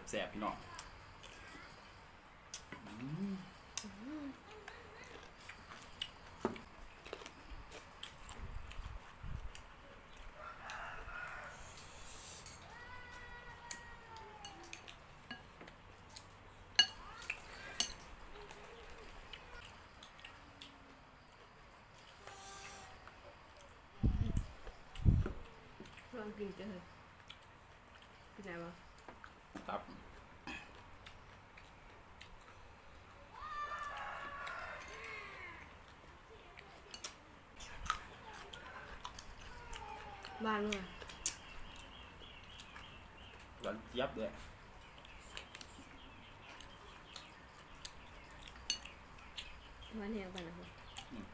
ແຊບ ພີ່ນ້ອງ. ລອງກິນເດີ້ ເປັນໄງວະ? ຕັບ ຫວານເລີຍ ຫວານຈຽບເລີຍ ຫວານແຮງປານນັ້ນ. ອືມ.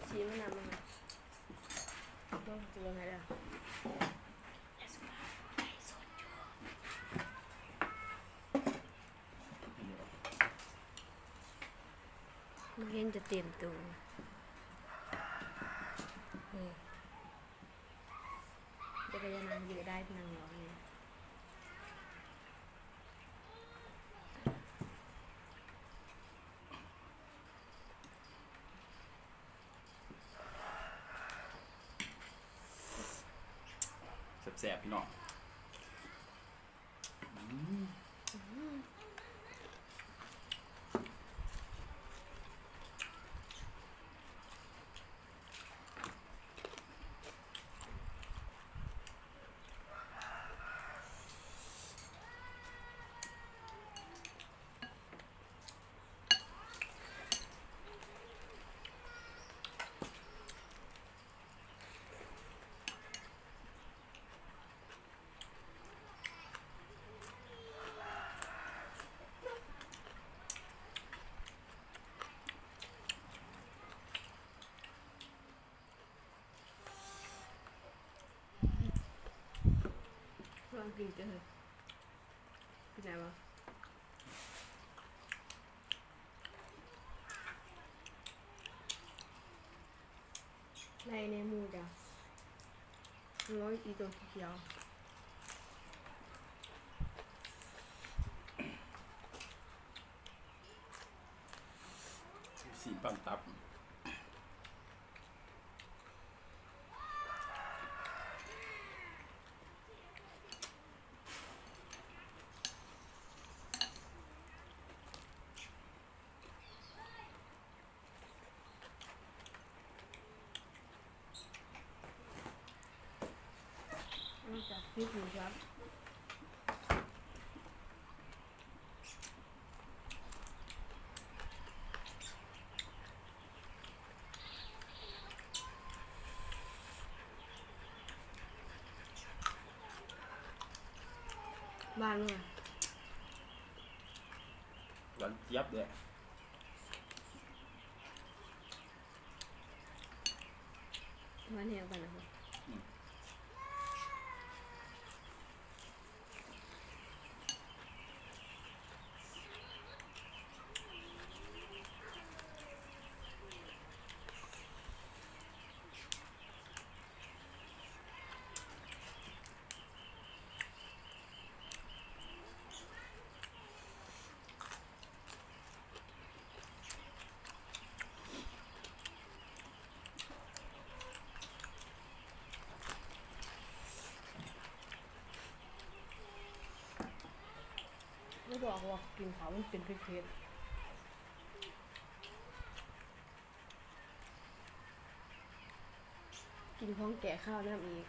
ຊີມນຳ ເບິ່ງ ເບິ່ງໃຫ້ເດີ້ ມັນເຫັນຈະເຕັມໂຕ ເອີ ແຕ່ກໍຢ່ານັ່ງຢູ່ໄດ້ ນັ່ງລອງນີ້. ແຊບໆ ພີ່ນ້ອງ. ອືມ. ລອງກິນເດີ້ ເປັນໄງວະ? ໄລ່ແນ່ໝູ່ຈ້ະ ໂອ້ຍ ອີໂຕຂຽວ ຊີ້ນປັ້ນຕັບ. ຫວານເລີຍ ຫວານຈຽບເລີຍ. ຫວານແຮງປານນັ້ນ. ອືມ. ບໍ່ບອກວ່າກິນເຂົ້າມັນເປັນເຜັດໆ. ມີຂອງແກ້ຄາວນຳອີກ.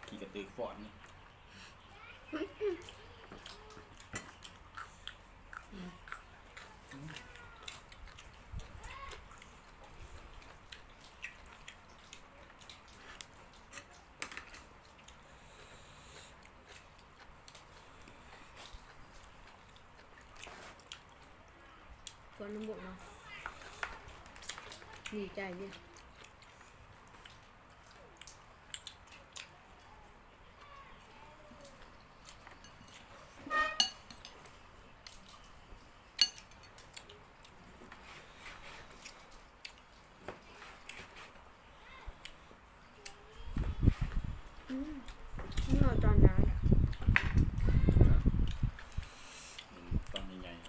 ຂີ້ກະຕືກຟ້ອນ. ຄວນນ້ຳບົກເນາະ ດີໃຈເດ້. ອືມ ເນາະ ຕອນນັ້ນ ອືມ ຕອນໃຫຍ່ໆ.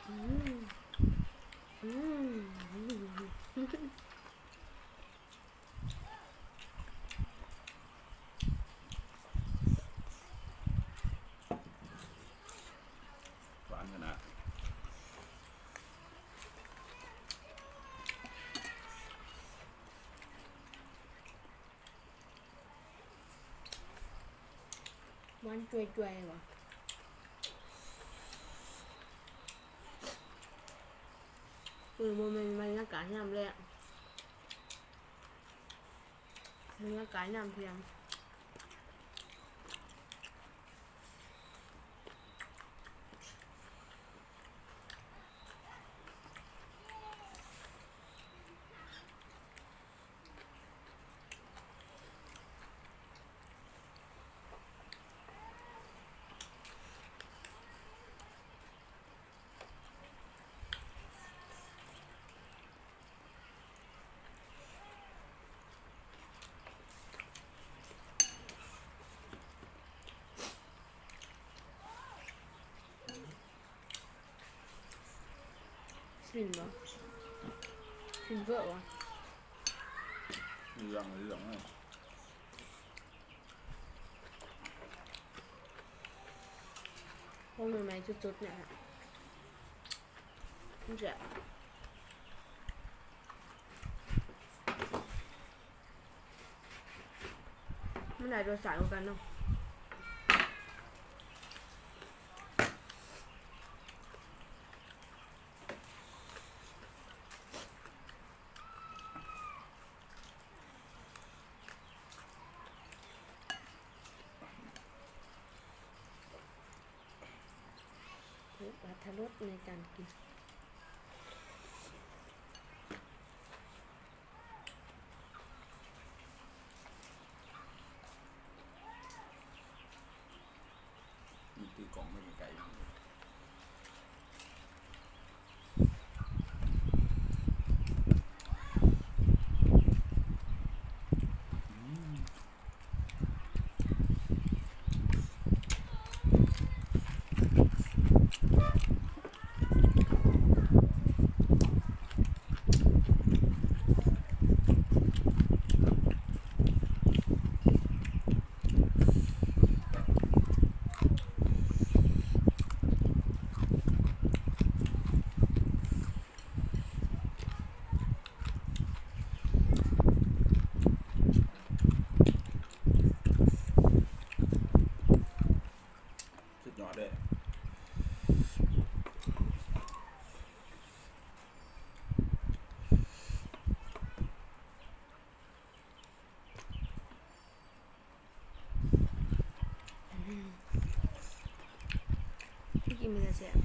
ອືມ ອືມ ຫວານຂະໜາດ. ມັນຈ່ວຍໆ ຫວາ. ເອີ ບໍ່ແມ່ນບັນຍາກາດຍາມແລງ ບັນຍາກາດຍາມທ່ຽງ. ຟິນບໍ່? ຟິນເບີບໍ່? ເລື່ອງ ເລື່ອງ ຂອງໃໝ່ໆ ສົດໆ ນີ້ແຫຼະ ມັນຈະ ມັນໄດ້ລົດຊາດຄືກັນເນາະ. ເພື່ອອາດຖະລົດໃນການກິນ. ມີຖືກ້ອງໄປໄກໆ. ສຸດຍອດເດ້. ອ ມີແຕ່ແຊບ.